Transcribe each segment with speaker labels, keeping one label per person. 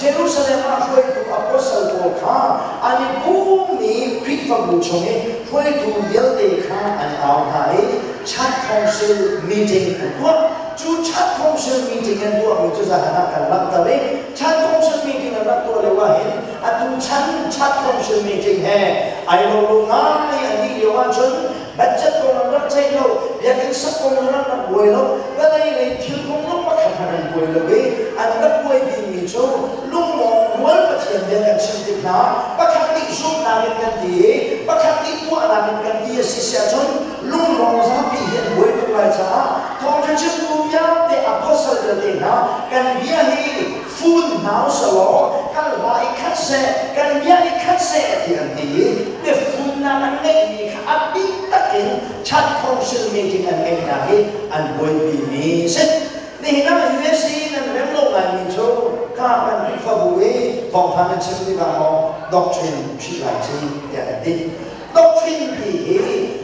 Speaker 1: Jerusalem ah hruaitu apostle pawl kha an i pummi Khrihfabu chung i hruaitu vialte kha an au hna i church council meeting an tuah. Cu church council meeting an tuahmi cu zahan ah kan langhter i church council meeting an rak tuah lio ah hin atu chan church council meeting he ai lo lo ngai an dih lio ahcun budget kong an rak ceih lo, biakinn sak kong an rak buai lo, vawlei lei thil kong zong pakhat hmanh an buai lo i an rak buai bikmi cu lungmawng rual Pathian bia kan chim tik hna pakhat nih zumhnak in kan ti i pakhat nih tuahnak in kan ti a si si ahcun lunglawng zapi hi an buai tuk lai caah thawngṭha chimtu vialte apostle vialte hna kan bia hi fun hna usalaw kan hla i khat seh, kan bia i khat seh ti an ti i biafunnak an ngeihmi kha a bik takin church council meeting an ngeihnak hi an buaipi mi si. Nihin ah USA nan rem lo ngaimi cu ka kan Khrihfabu i thawngtha nan chim tikah maw doctrine ṭhih lai ci tiah an ti. Doctrine ti hi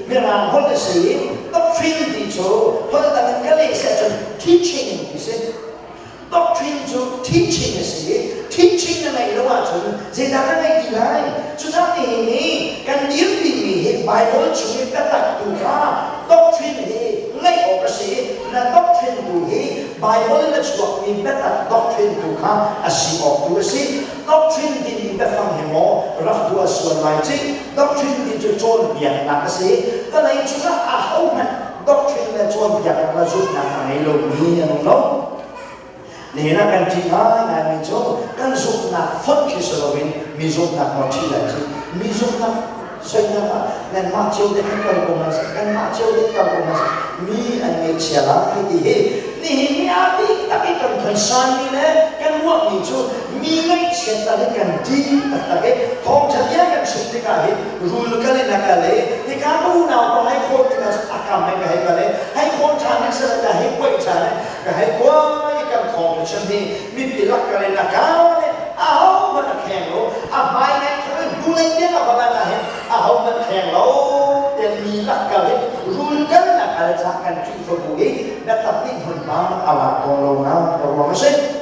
Speaker 1: Mirang holh a si i doctrine ti cu holh dang in ka leh si ahcun teaching ti si. Doctrine cu teaching a si i teaching na ngeih lo ahcun zeidah na ngeih ti lai? Cucaah nihin hi kan dirpimi hi Bible chung i biatak tu kha doctrine hi ngeih awk a si i na doctrine tu hi Bible in a chuakmi biatak doctrine tu kha a si awk tu a si. Doctrine timi biafang hi maw rak tuah sual lai ci? Doctrine ti cu cawnpiaknak a si. Vawlei cungah ahohmanh doctrine le cawnpiaknak le zumhnak a ngei lomi an um lo. Nihin ah kan ṭih ngaingaimi cu kan zumhnak fonh khi si loin mi zumhnak nawl ṭhi lai cu mi zumhnak soinak ah nanmah cio te kan kal ko hna seh, kanmah cio te kal ko hna seh, mi an ngaihchia lai ti hi nihin ni ah bik tak i kan concern mi le kan ruahmi cu mi ngaihchiat tal hi kan ṭih taktak i thawngṭha bia kan chim tikah hin rul kal in a kal i hika ka unau pa hei khawn tikah cun a kam in ka hei kal i hei khawn ṭhan in sila ka hei kuaih ṭhan i ka hei kuai i kan thawng chim hi mipi lak kal in a kal i ahohmanh a kheng lo, a hmai ngai kho in hnulei tiang a va lan ah hin ahohmanh kheng lo tiang mi lak kal in rul kal in a kal caah kan Khrihfabu i biatak nih hmunhma a lak tawn lo nak ruang a si.